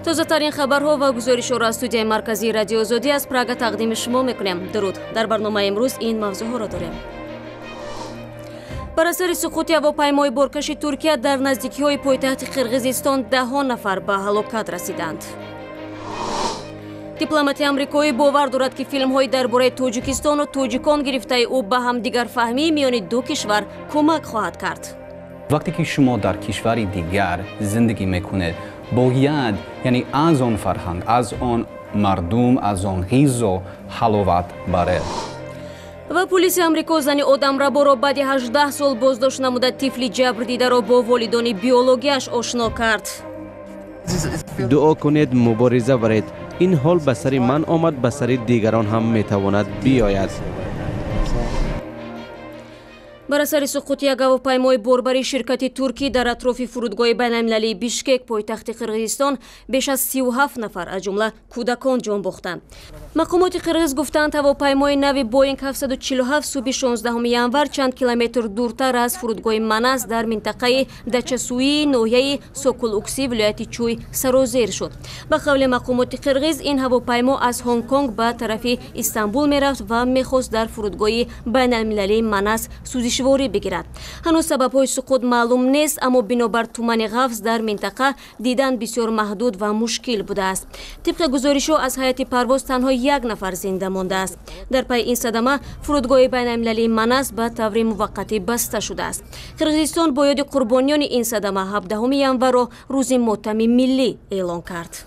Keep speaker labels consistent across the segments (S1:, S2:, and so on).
S1: Тозатарин хабарҳо ва гузоришҳоро аз студияи марказии Радиои Озодӣ аз Прага тақдими шумо мекунем. Дуруд. Дар барномаи имрӯз ин мавзӯъҳоро дорем. Бар асари суқути ҳавопаймои боркаши Туркия дар наздикиҳои пойтахти Қирғизистон даҳон нафар ба ҳалокат расиданд. Дипломати амрикоӣ бовар дорад, ки филмҳои дар бораи Тоҷикистону тоҷикон гирифтаи ӯ ба ҳамдигарфаҳмии миёни ду кишвар кӯмак хоҳад кард.
S2: Вақте ки шумо дар кишвари дигар зиндагӣ мекунед, бояд яъне аз он фарҳанг, аз он мардум, аз он ғизо ҳаловат баред.
S1: Ва пулиси Амрико зани одамраборо баъди 18 сол боздошт намуда, тифли ҷабрдидаро бо волидони биологияш ошно кард.
S3: Дуо кунед, мубориза баред. Ин ҳол ба сари ман омад, ба сари дигарон ҳам метавонад биёяд.
S1: Бар асари суқути як ҳавопаймои борбари ширкати туркӣ дар атрофи фурудгоҳи байналмилалии Бишкек, пойтахти Қирғизистон, беш аз 37 нафар, аз ҷумла кӯдакон, ҷон бохтанд. Мақомоти қирғиз гуфтанд, ҳавопаймои нави Боинг 747 субҳи 16 январ чанд километр дуртар аз фурудгоҳи Манас дар минтақаи Дачасуии ноҳияи Сокулукси вилояти Чӯй сарозер шуд. Ба қавли мақомоти қирғиз, ин ҳавопаймо аз Ҳонконг ба тарафи Истанбул мерафт ва мехост дар фурудгоҳи байналмилалии Манас сӯзишворӣ бигирад. Ҳанӯз сабабҳои суқут маълум нест, аммо бинобар тумани ғафз дар минтақа дидан бисёр маҳдуд ва мушкил будааст. Тибқи гузоришҳо, аз ҳайати парвоз танҳо як нафар зинда мондааст. Дар пайи ин садама фурудгоҳи байналмилалии Манас ба таври муваққатӣ баста шудааст. Қирғизистон бо ёди қурбониёни ин садама 17 январро рӯзи мотами миллӣ эълон кард.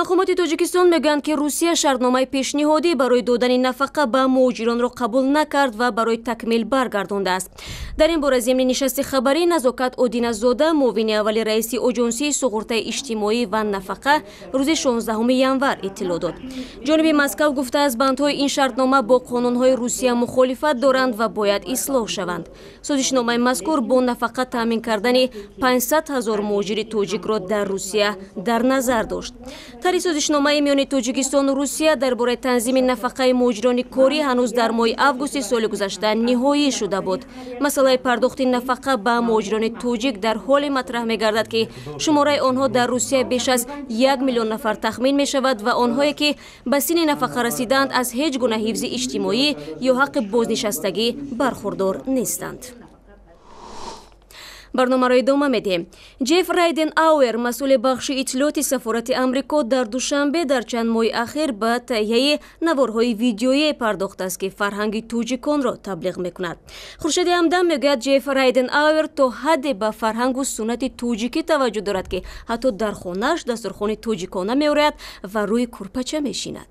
S1: Мақомоти Тоҷикистон мегӯянд, ки Русия шартномаи пешниҳодӣ барои додани нафақа ба муҳоҷиронро қабул накард ва барои такмил баргардондааст. Дар ин бора зимни нишасти хабарӣ Назокат Одиназода, муовини аввали раиси Оҷонсии суғуртаи иҷтимоӣ ва нафақа, рӯзи 16 январ иттилоъ дод. Ҷониби Москав гуфтааст, бандҳои ин шартнома бо қонунҳои Русия мухолифат доранд ва бояд ислоҳ шаванд. Созишномаи мазкур бо нафақа таъмин кардани 500 ҳазор муҳоҷири тоҷикро дар Русия дар назар дошт. Тарҳи созишномаи миёни Тоҷикистону Русия дар бораи танзими нафақаи муҳоҷирони корӣ ҳанӯз дар моҳи августи соли гузашта ниҳоӣ шуда буд. Масъалаи пардохти нафақа ба муҳоҷирони тоҷик дар ҳоле матраҳ мегардад, ки шумораи онҳо дар Русия беш аз 1 миллион нафар тахмин мешавад ва онҳое, ки ба синни нафақа расидаанд, аз ҳеҷ гуна ҳифзи иҷтимоӣ ё ҳаққи бознишастагӣ бархурдор нестанд. Барномаро идома медиҳем. Ҷеф Райден Ауэр, масъули бахши иттилооти сафорати Амрико дар Душанбе, дар чанд моҳи ахир ба таҳияи наворҳои видеоие пардохтааст, ки фарҳанги тоҷиконро таблиғ мекунад. Хуршеди Ҳамдам мегӯяд, Ҷеф Райден Ауэр то ҳадде ба фарҳангу суннати тоҷикӣ таваҷҷӯҳ дорад, ки ҳатто дар хонааш дастурхони тоҷикона меораяд ва рӯи курпача мешинад.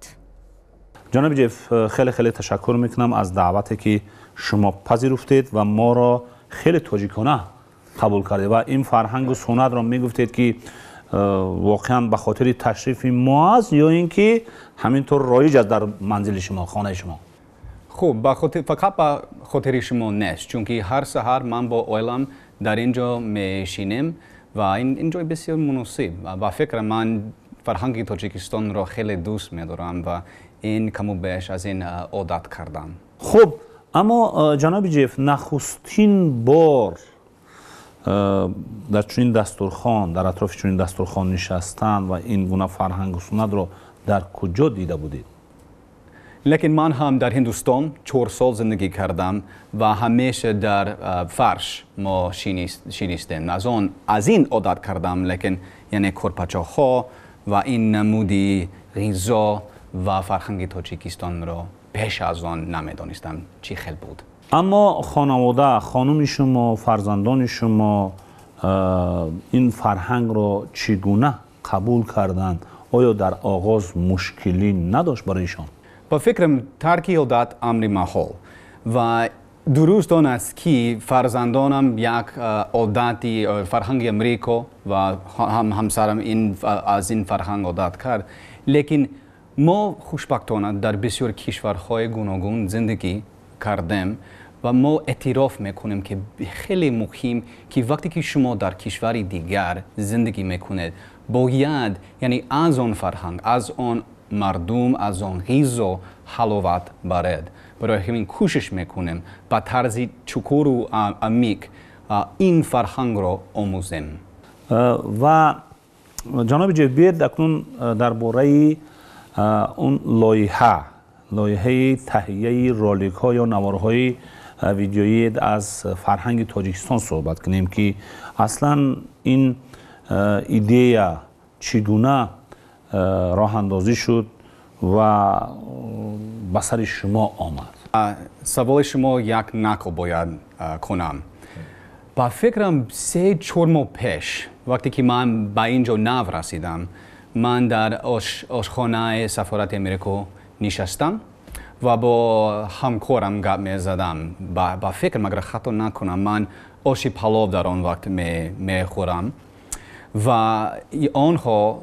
S4: Ҷаноби Ҷеф, хеле хеле ташаккур мекунам аз даъвате, ки шумо пазируфтед ва моро хеле тоҷикона қабул кардед ва ин фарҳангу суннатро мегуфтед, ки воқеан ба хотири ташрифи мо аст ё ин ки ҳамин тур роиҷ аст дар манзили шумо, хонаи шумо?
S2: Хуб, фақат ба хотири шумо нест, чунки ҳар саҳар ман бо оилам дар ин ҷо мешинем ва ин ҷои бисёр муносиб. Ба фикри ман, фарҳанги Тоҷикистонро хеле дӯст медорам ва ин каму беш аз ин одат кардам.
S4: Хуб, аммо, ҷаноби Ҷеф, нахустин бор дар чунин дастурхон, дар атрофи чунин дастурхон нишастан ва ин гуна фарҳангу суннатро дар куҷо дида будед?
S2: Лекин ман ҳам дар Ҳиндустон 4 сол зиндагӣ кардам ва ҳамеша дар фарш мо шинистем. Аз ин одат кардам, лекин яъне курпачаҳо ва ин намуди ғизо ва фарҳанги Тоҷикистонро пеш аз он намедонистам, чӣ хел буд.
S4: Аммо хонавода, хонуми шумо, фарзандони шумо ин фарҳангро чӣ гуна қабул карданд? Оё дар оғоз мушкилӣ надошт бароишон?
S2: Ба фикрам, тарки одат амри маҳол ва дуруст он аст, ки фарзандонам як одати фарҳанги Амрико ва ҳам ҳамсарам аз ин фарҳанг одат кард, лекин мо хушбахтона дар бисёр кишварҳои гуногун зиндагӣ кардем ва мо эътироф мекунем, ки хеле муҳим, ки вақте ки шумо дар кишвари дигар зиндагӣ мекунед, бояд яъне аз он фарҳанг, аз он мардум, аз он ғизо ҳаловат баред. Барои ҳамин кӯшиш мекунем ба тарзи чуқуру амиқ ин фарҳангро омӯзем.
S4: Ва Ҷаноби Ҷеф, биёед акнун дар бораи он лоиҳаи таҳияи роликҳо ё наворҳои видеоӣ аз фарҳанги Тоҷикистон суҳбат кунем, ки аслан ин идея чӣ гуна роҳандозӣ шуд ва ба сари шумо омад?
S2: Саволи шумо як нақл бояд кунам. Ба фикрам, 3-4 моҳ пеш, вақте ки ман ба ин ҷо нав расидам, ман дар ошхонаи сафорати Амрико нишастам ва бо ҳамкорам гап мезадам. Ба фикрам, агар хато накунам, ман оши палов дар он вақт мехӯрам ва онҳо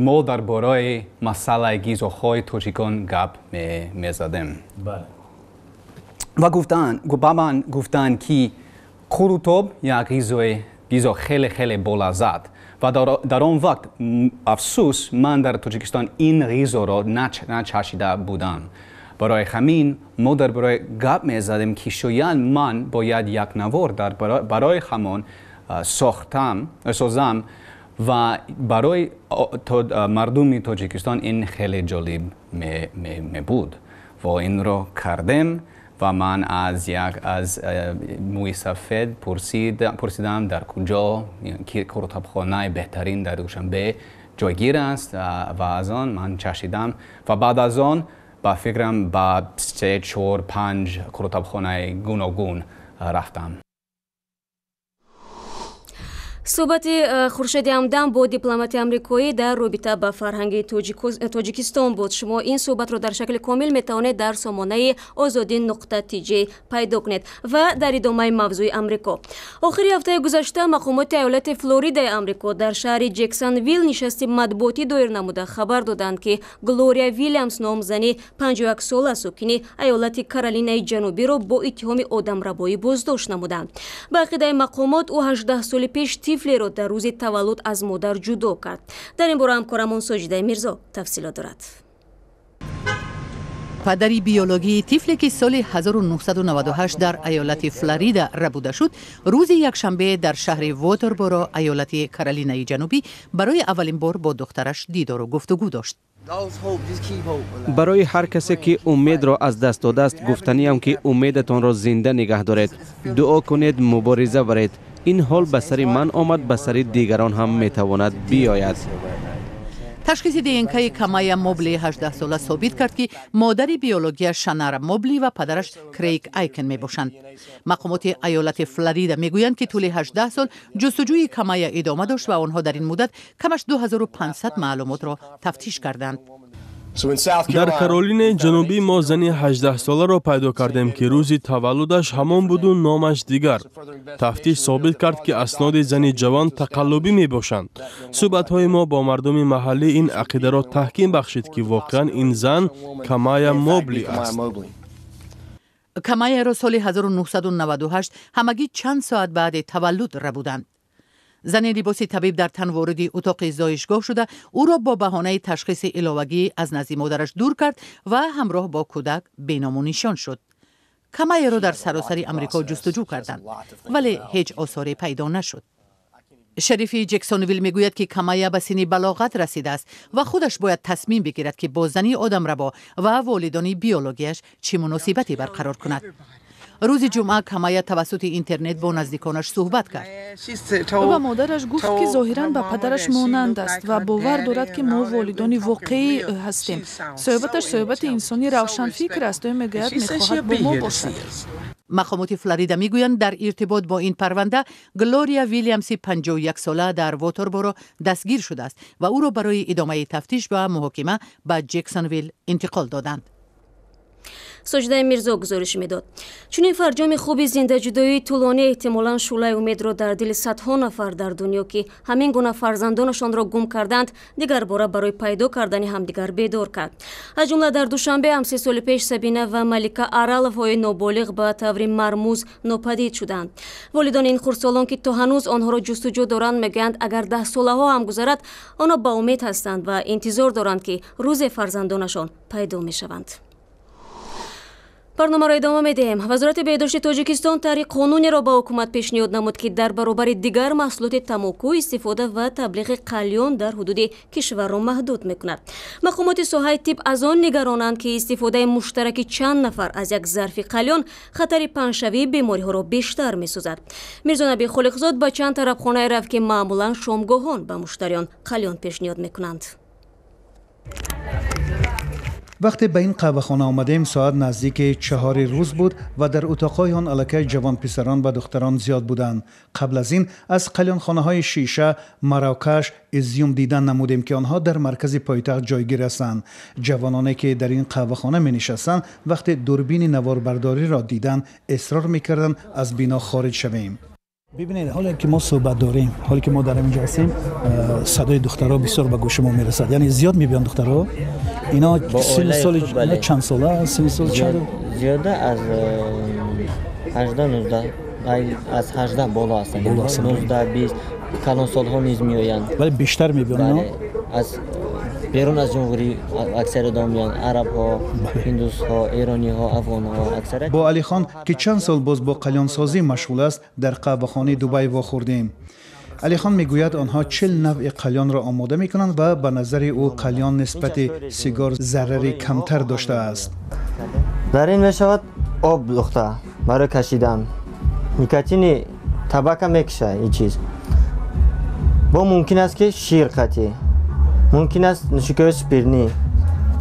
S2: мо дар бораи масъалаи ғизоҳои тоҷикон гап мезадем. Ва ба ман гуфтанд, ки қурутоб як ғизо хеле хеле болаззат, ва дар он вақт, афсӯс, ман дар Тоҷикистон ин ғизоро начашида будам. Барои ҳамин мо дар бораи гап мезадем, ки шояд ман бояд як навор дар барои ҳамон созам ва барои мардуми Тоҷикистон ин хеле ҷолиб мебуд. Ва инро кардем ва ман аз як аз мӯи сафед пурсидам, дар куҷо қурутобхонаи беҳтарин дар Душанбе ҷойгир аст, ва аз он ман чашидам ва баъд аз он, ба фикрам, ба се, чор, панҷ қурутобхонаи гуногун рафтам.
S1: Суҳбати Хуршеди Ҳамдам бо дипломати амрикоӣ дар робита ба фарҳанги Тоҷикистон буд. Шумо ин суҳбатро дар шакли комил метавонед дар сомонаи озодӣ.тж пайдо кунед. Ва дар идомаи мавзӯи Амрико, охири ҳафтаи гузашта мақомоти аёлати Флоридаи Амрико дар шаҳри Ҷексонвилл нишасти матбуотӣ доир намуда, хабар доданд, ки Глория Вилямс ном зани 51-сола, сокини аёлати Каролинаи Ҷанубиро бо иттиҳоми одамрабоӣ боздошт намуданд. Ба ақидаи мақомот, ӯ 18 соли пеш тифлеро дар рӯзи таваллуд аз модар ҷудо кард. Дар ин бора ҳамкорамон Соҷидаи Мирзо тафсилот дорад.
S5: Падари биологии тифле, ки соли 1998 дар аёлати Флорида рабуда шуд, рӯзи якшанбе дар шаҳри Вотерборо, аёлати Каролинаи Ҷанубӣ, барои аввалин бор бо духтараш дидору гуфтугӯ дошт.
S3: Барои ҳар касе, ки умедро аз даст додааст, гуфтаниам, ки умедатонро зинда нигаҳ доред, дуо кунед, мубориза баред. Ин ҳол ба сари ман омад, ба сари дигарон ҳам метавонад биёяд.
S5: Ташхиси ДНКи Камая Мобли 18-сола собит кард, ки модари биология Шанара Мобли ва падараш Крейг Айкен мебошанд. Мақомоти аёлати Флорида мегӯянд, ки тӯли 18 сол ҷустуҷӯи Камая идома дошт ва онҳо дар ин муддат камаш 2500 маълумотро тафтиш карданд.
S6: Дар Каролинаи Ҷанубӣ мо зани 18-соларо пайдо кардем, ки рӯзи таваллудаш ҳамон буду номаш дигар. Тафтиш собит кард, ки асноди зани ҷавон тақаллубӣ мебошанд. Суҳбатҳои мо бо мардуми маҳаллӣ ин ақидаро таҳким бахшид, ки воқеан ин зан Камая Мобли аст.
S5: Камаяро соли 1998 ҳамагӣ чанд соат баъди таваллуд рабуданд. Зани либоси табиб дар тан вориди утоқи зоишгоҳ шуда, ӯро бо баҳонаи ташхиси иловагӣ аз назди модараш дур кард ва ҳамроҳ бо кӯдак беному нишон шуд. Камаяро дар саросари Амрико ҷустуҷӯ карданд, вале ҳеҷ осоре пайдо нашуд. Шерифи Ҷексонвилл мегӯяд, ки Камая ба синни балоғат расидааст ва худаш бояд тасмим бигирад, ки бо зани одамрабо ва волидони биологияш чӣ муносибате барқарор кунад. Рӯзи ҷумъа Камая тавассути интернет бо наздиконаш суҳбат кард.
S7: Ӯ ба модараш гуфт, ки зоҳиран ба падараш монанд аст ва бовар дорад, ки мо волидони воқеии ӯ ҳастем. Суҳбаташ суҳбати инсони равшанфикр аст. Ӯ мегӯяд, мехоҳад бо мо бошад.
S5: Мақомоти Флорида мегӯянд, дар иртибот бо ин парванда Глория Вилямси 51-сола дар Вотерборо дастгир шудааст ва ӯро барои идомаи тафтиш ва муҳокима ба Ҷексонвилл интиқол доданд.
S1: Соҷидаи Мирзо гузориш медод. Чунин фарҷоми хуби зиндаҷудоии тӯлонӣ эҳтимолан шӯълаи умедро дар дили садҳо нафар дар дунё, ки ҳамин гуна фарзандонашонро гум карданд, дигарбора барои пайдо кардани ҳамдигар бедор кард. Аз ҷумла дар Душанбе ҳам 3 соли пеш Сабина ва Малика Араловҳои ноболиғ ба таври мармуз нопадид шуданд. Волидони ин хурдсолон, ки то ҳанӯз онҳоро ҷустуҷӯ доранд, мегӯянд, агар даҳсолаҳо ҳам гузарад, онҳо ба умед ҳастанд ва интизор доранд, ки рӯзе фарзандонашон пайдо мешаванд. Барномаро идома медиҳем. Вазорати беҳдошти Тоҷикистон тарҳи қонунеро ба ҳукумат пешниҳод намуд, ки дар баробари дигар маҳсулоти тамоку истифода ва таблиғи қалён дар ҳудуди кишварро маҳдуд мекунад. Мақомоти соҳаи тиб аз он нигаронанд, ки истифодаи муштараки чанд нафар аз як зарфи қалён хатари паҳншавии бемориҳоро бештар месозад. Мирзонаби Холиқзод ба чанд тарабхонае рафт, ки маъмулан шомгоҳон ба муштариён қалён пешниҳод мекунанд.
S8: Вақте ба ин қаҳвахона омадем, соат наздики 4 рӯз буд ва дар утоқҳои он аллакай ҷавонписарон ва духтарон зиёд буданд. Қабл аз ин аз қалёнхонаҳои Шиша, Марокаш, Изюм дидан намудем, ки онҳо дар маркази пойтахт ҷойгир ҳастанд. Ҷавононе ки дар ин қаҳвахона менишастанд, вақте дурбини наворбардориро диданд, исрор мекарданд аз бино хориҷ шавем.
S9: Бибинед, ҳоле ки мо суҳбат дорем, ҳоле ки мо дар инҷо ҳастем, садои духтарҳо бисёр ба гӯши мо мерасад. Яъне зиёд мебиёнд духтарҳо. Ино синну соли чанд сола? Синну сол чанд?
S10: Зиёда аз 18, 19, аз 18 боло ҳастанд. 19, 20 калонсолҳо низ меоянд.
S9: Вале бештар мебиёнд, не?
S10: Аз берун аз ҷумҳурӣ аксари одам меоянд. Арабҳо, ҳиндусҳо, эрониҳо, афғонҳо аксарият.
S8: Бо Алихон, ки чанд сол боз бо қалёнсозӣ машғул аст, дар қаҳвахонаи Дубай вохӯрдем. Алихон мегӯяд, онҳо 40 навъи қалёнро омода мекунанд ва ба назари ӯ қалён нисбати сигор зарари камтар доштааст.
S10: Дар ин мешавад об духта барои кашидан. Никотини табака мекушад ин чиз. Бо мумкин аст, ки шир қатӣ, мумкин аст нӯшокиҳои спиртӣ.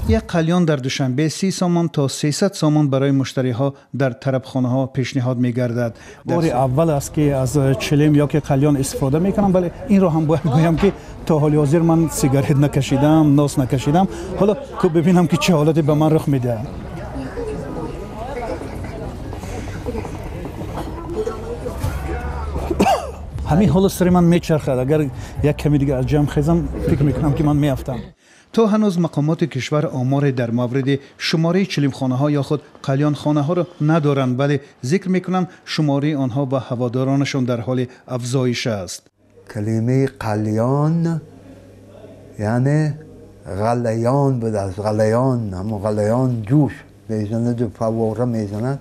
S8: Як қалён дар Душанбе 30 сомон то 300 сомон барои муштариҳо дар тарабхонаҳо пешниҳод мегардад.
S9: Бори аввал аст, ки аз чилим ё ки қалён истифода мекунам, вале инро ҳам бояд гӯям, ки то ҳоли ҳозир ман сигарет накашидам, нос накашидам. Ҳоло ку бибинам, ки чӣ ҳолате ба ман рух медиҳад. Ҳамин ҳоло сари ман мечархад. Агар як ками дига аз ҷамъ хезам, фикр мекунам, ки ман меафтам.
S8: То ҳанӯз мақомоти кишвар оморе дар мавриди шумораи чилимхонаҳо ё худ қалёнхонаҳоро надоранд, вале зикр мекунанд, шумораи онҳо ва ҳаводоронашон дар ҳоли афзоиш аст.
S11: Калимаи қалён яъне ғалаён будааст. Ғалаён, ҳамон ғалаён ҷӯш мезанад, фаввора мезанад.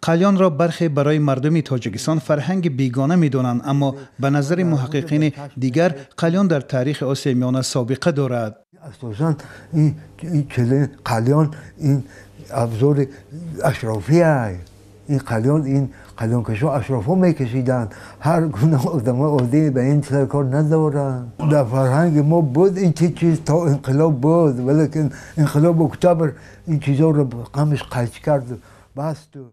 S8: Қалёнро бархе барои мардуми Тоҷикистон фарҳанги бегона медонанд, аммо ба назари муҳаққиқини дигар қалён дар таърихи Осиёи Миёна собиқа дорад.
S11: Асосан ин қалён ин абзори ашрофия. Ин қалён, ин қалёнкашҳо ашрофҳо мекашиданд. Ҳар гуна одамои оддӣ ба ин сар кор надоранд. Дар фарҳанги мо буд ин чиз то инқилоб буд, валекин инқилоби октябр ин чизҳоро қамиш қайч кард, басту.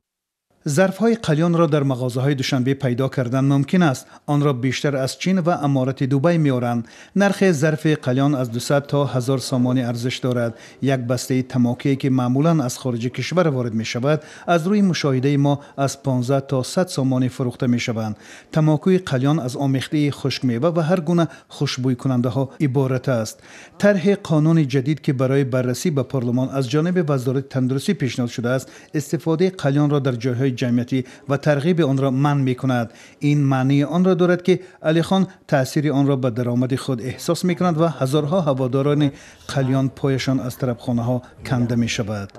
S8: Зарфҳои қалёнро дар мағозаҳои Душанбе пайдо кардан мумкин аст. Онро бештар аз Чин ва Аморати Дубай меоранд. Нархи зарфи қалён аз 200 то 1000 сомонӣ арзиш дорад. Як бастаи тамокие, ки маъмулан аз хориҷи кишвар ворид мешавад, аз рӯи мушоҳидаи мо аз 15 то 100 сомонӣ фурӯхта мешаванд. Тамокуи қалён аз омехтаи хушкмева ва ҳар гуна хушбӯйкунандаҳо иборат аст. Тарҳи қонуни ҷадид, ки барои баррасӣ ба парлумон аз ҷониби Вазорати тандурустӣ пешниҳод шудааст, истифодаи қалёнро дар ҷойҳои ҷамъиятӣ ва тарғиби онро манъ мекунад. Ин маънии онро дорад, ки Алихон таъсири онро ба даромади худ эҳсос мекунад ва ҳазорҳо ҳаводорони қалён пояшон аз тарабхонаҳо канда мешавад.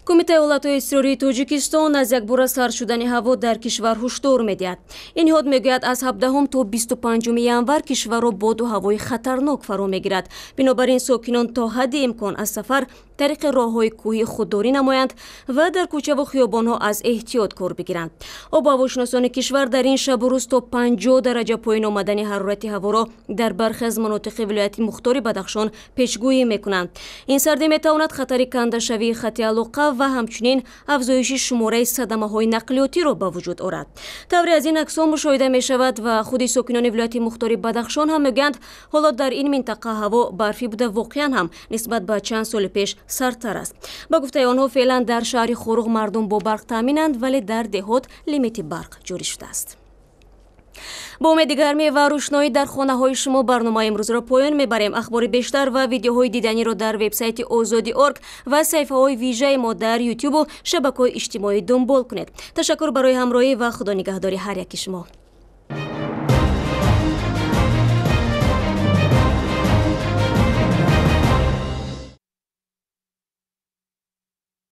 S1: Кумитаи ҳолатҳои изтирории Тоҷикистон аз якбора сар шудани ҳаво дар кишвар ҳушдор медиҳад. Ин ниҳод мегӯяд, аз 17 то 25 январ кишварро боду ҳавои хатарнок фаро мегирад. Бинобар ин сокинон то ҳадди имкон аз сафар тариқи роҳҳои кӯҳӣ худдорӣ намоянд ва дар кӯчаву хиёбонҳо аз эҳтиёт кор бигиранд. Обу ҳавошиносони кишвар дар ин шабу рӯз то 50 дараҷа поён омадани ҳарорати ҳаворо дар бархе аз манотиқи вилояти мухтори Бадахшон пешгӯӣ мекунанд. Ин сардӣ метавонад хатари кандашавии хати алоқа ва ҳамчунин афзоиши шумораи садамаҳои нақлиётиро ба вуҷуд орад. Тавре аз ин аксҳо мушоҳида мешавад ва худи сокинони вилояти мухтори Бадахшон ҳам мегӯянд, ҳоло дар ин минтақа ҳаво барфӣ буда, воқеан ҳам нисбат ба чанд соли пеш сардтар аст. Ба гуфтаи онҳо, феълан дар шаҳри Хоруғ мардум бо барқ таъминанд, вале дар деҳот лимити барқ ҷорӣ шудааст. Бо умеди гармӣ ва рӯшноӣ дар хонаҳои шумо барномаи имрӯзро поён мебарем. Ахбори бештар ва видеоҳои диданиро дар вебсайти Озодӣ орг ва саҳифаҳои вижаи мо дар Ютубу шабакаҳои иҷтимоӣ дунбол кунед. Ташаккур барои ҳамроҳӣ ва худо нигаҳдори ҳар яки шумо.